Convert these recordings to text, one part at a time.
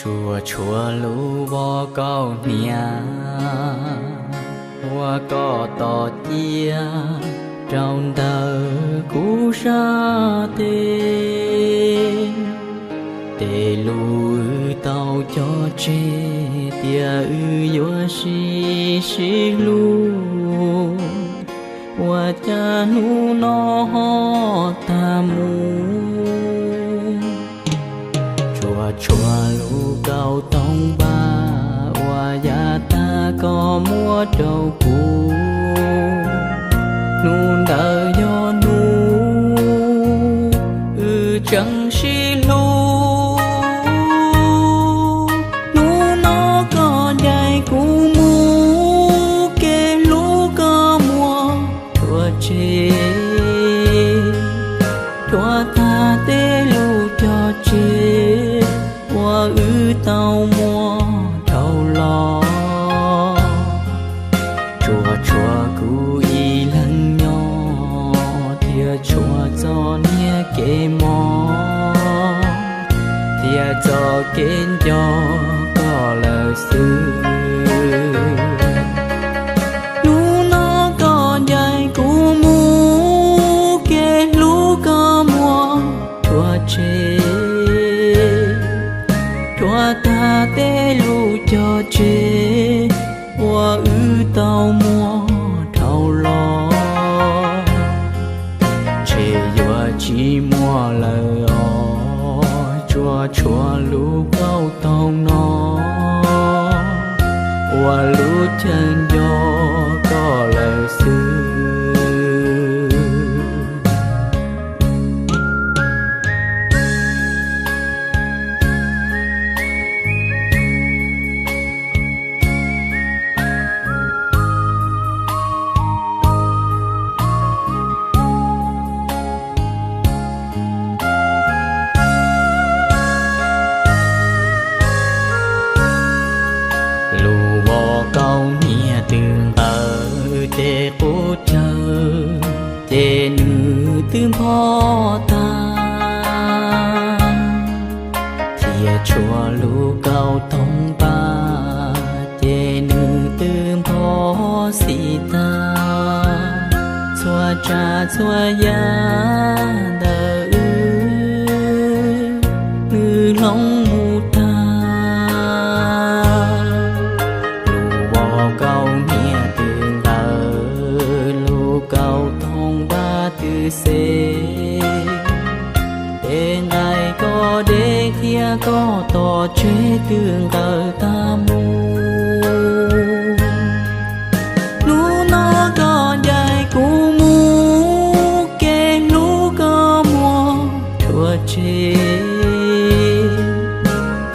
Tsuas tshuav lub vos kaus hniav uas koj tos cia rau ntawm kuv sab tes. Tej lus wb tau cog tseg tias wb yuav sib sib hlub, ua cas hnub no ho tag mus. Tsuas tshuav lub kauj toog npaj uas yav tag koj muab rau kuv. Hnub ntawd yog hnub wb tseem sib hlub. Hnub no koj ncaim kuv mus, kev hlub koj muab rhuav tseg, rhuav tag tej lus cog tseg uas wb tau muaj dhau los. Tsuas tshuav kuv ib leeg nyob thiab tshuav txoj niag kev mob, thiab txoj kev nco koj lawm xwb. Hnub no koj ncaim kuv mus, kev hlub koj muab rhuav tseg, rhuav tag tej lus cog tseg uas wb tau muaj dhau los. Ntshe yuav tsis muaj lawm os, tsuas tshuav lub kauj toog no ua lub chaw nco koj lawm xwb. Lub vos kaus hniav twb nqawd ces qub chaw, ces nws twb npog tag. Thiab tshuav lub kauj toog npaj, ces nws twb npog xim tag. Txhua tsav txhua yam ntawm wb, nws hloov mus tag. Lub vos kaus hniav twb nqawd, lub kauj toog npaj twb xes. Tej nqaij koj de thiab koj tos tseg twb nqawd tag mus. Hnub no koj ncaim kuv mus, kev hlub koj muab rhuav tseg,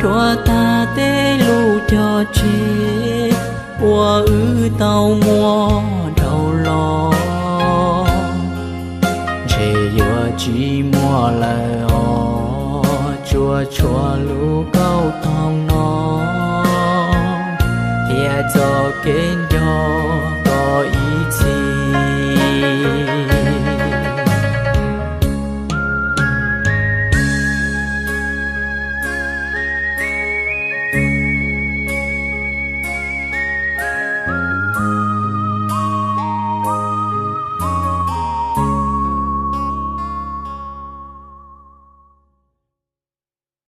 rhuav tag tej lus cog tseg uas wb tau muaj dhau los. Ntshe yuav tsis muaj lawm os, tsuas tshuav lub kauj toog no thiab txoj kev nco koj ib txhis.